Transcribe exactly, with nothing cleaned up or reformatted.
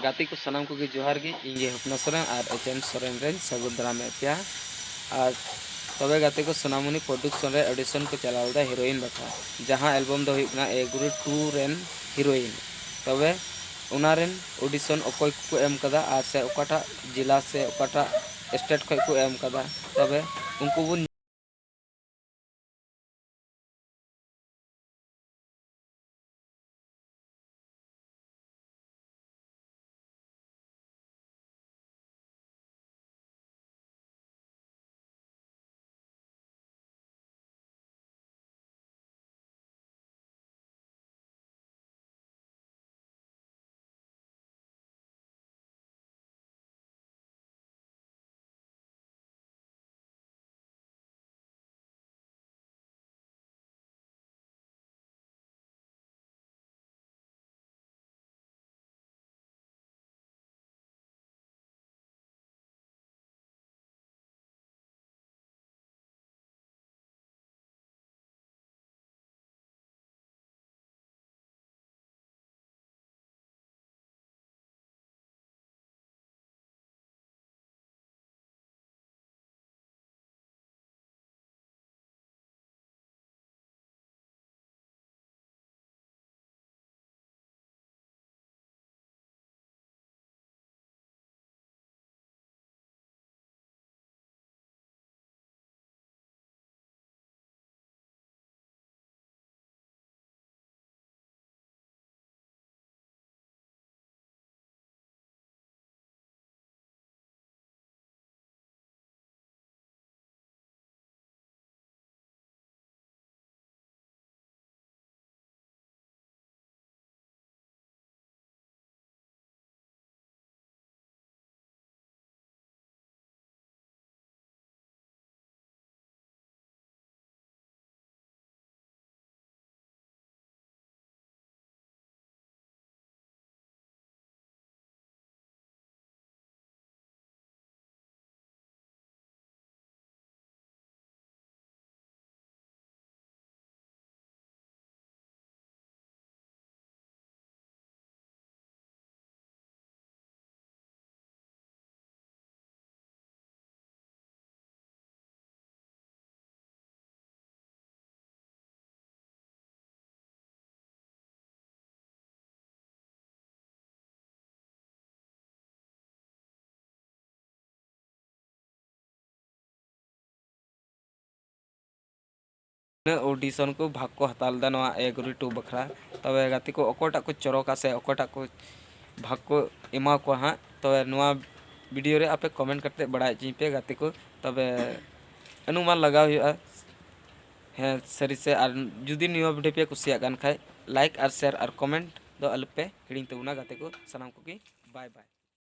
ᱜᱟᱛᱮ ᱠᱚ ᱥᱟᱱᱟᱢ ᱠᱚᱜᱮ ᱡᱚᱦᱟᱨ ᱜᱮ᱾ ᱤᱧ ᱜᱮ ᱦᱚᱯᱱᱟ ᱥᱚᱨᱮᱱ ᱟᱨ ᱮᱪ ᱮᱢ ᱥᱚᱨᱮᱱ ᱨᱮᱱ ᱥᱟᱹᱜᱩᱱ ᱫᱟᱨᱟᱢᱮᱫ ᱯᱮᱭᱟ᱾ ᱟᱨ ᱛᱚᱵᱮ ᱜᱟᱛᱮ ᱠᱚ, ᱥᱳᱱᱟᱢᱩᱱᱤ ᱯᱨᱚᱰᱩᱠᱥᱚᱱ ᱨᱮ ᱚᱰᱤᱥᱚᱱ ᱠᱚ ᱪᱟᱞᱟᱣ ᱞᱮᱫᱟ ᱦᱤᱨᱳᱭᱤᱱ ᱵᱟᱠᱷᱨᱟ, ᱡᱟᱦᱟᱸ ᱮᱞᱵᱚᱢ ᱫᱚ ᱦᱩᱭᱩᱜ ᱠᱟᱱᱟ ᱮ ᱜᱩᱨᱩ ᱴᱩ ᱨᱮᱱ ᱦᱤᱨᱳᱭᱤᱱ᱾ ᱛᱚᱵᱮ ᱚᱱᱟ ᱨᱮᱱ ᱚᱰᱤᱥᱚᱱ ᱚᱠᱚᱭ ᱠᱚᱠᱚ ᱮᱢ ᱠᱟᱫᱟ ᱟᱨ ᱥᱮ ᱚᱠᱟᱴᱟᱜ ᱡᱮᱞᱟ ᱥᱮ ᱚᱠᱟᱴᱟᱜ ᱥᱴᱮᱴ ᱠᱷᱚᱱ ᱠᱚ ᱮᱢ ᱠᱟᱫᱟ, ᱛᱚᱵᱮ ᱩᱱᱠᱩ ᱵᱚᱱ ᱛᱤᱱᱟᱹᱜ ᱚᱰᱤᱥᱚᱱ ᱠᱚ ᱵᱷᱟᱜᱽ ᱠᱚ ᱦᱟᱛᱟᱣ ᱞᱮᱫᱟ ᱱᱚᱣᱟ ᱮ ᱜᱳᱨᱤ ᱴᱩ ᱵᱟᱠᱷᱨᱟ᱾ ᱛᱚᱵᱮ ᱜᱟᱛᱮ ᱠᱚ, ᱚᱠᱚᱭᱴᱟᱜ ᱠᱚ ᱪᱚᱨᱚᱠᱟ ᱥᱮ ᱚᱠᱚᱭᱴᱟᱜ ᱠᱚ ᱵᱷᱟᱜᱽ ᱠᱚ ᱮᱢᱟ ᱠᱚᱣᱟ ᱦᱟᱸᱜ, ᱛᱚᱵᱮ ᱱᱚᱣᱟ ᱵᱷᱤᱰᱤᱭᱳ ᱨᱮ ᱟᱯᱮ ᱠᱚᱢᱮᱱᱴ ᱠᱟᱛᱮ ᱵᱟᱲᱟᱭ ᱦᱚᱪᱚᱧ ᱯᱮ ᱜᱟᱛᱮ ᱠᱚ᱾ ᱛᱚᱵᱮ ᱚᱱᱩᱢᱟᱱ ᱞᱟᱜᱟᱣ ᱦᱩᱭᱩᱜᱼᱟ, ᱦᱮᱸ ᱥᱟᱹᱨᱤ ᱥᱮ᱾ ᱟᱨ ᱡᱩᱫᱤ ᱱᱤᱭᱟᱹ ᱵᱷᱤᱰᱤᱭᱳ ᱯᱮ ᱠᱩᱥᱤᱭᱟᱜ ᱠᱟᱱ ᱠᱷᱟᱡ, ᱞᱟᱭᱤᱠ ᱟᱨ ᱥᱮᱭᱟᱨ ᱟᱨ ᱠᱚᱢᱮᱱᱴ ᱫᱚ ᱟᱞᱚᱯᱮ ᱦᱤᱲᱤᱧ ᱛᱟᱵᱚᱱᱟ ᱜᱟᱛᱮ ᱠᱚ ᱥᱟᱱᱟᱢ ᱠᱚᱜᱮ᱾ ᱵᱟᱭ ᱵᱟᱭ᱾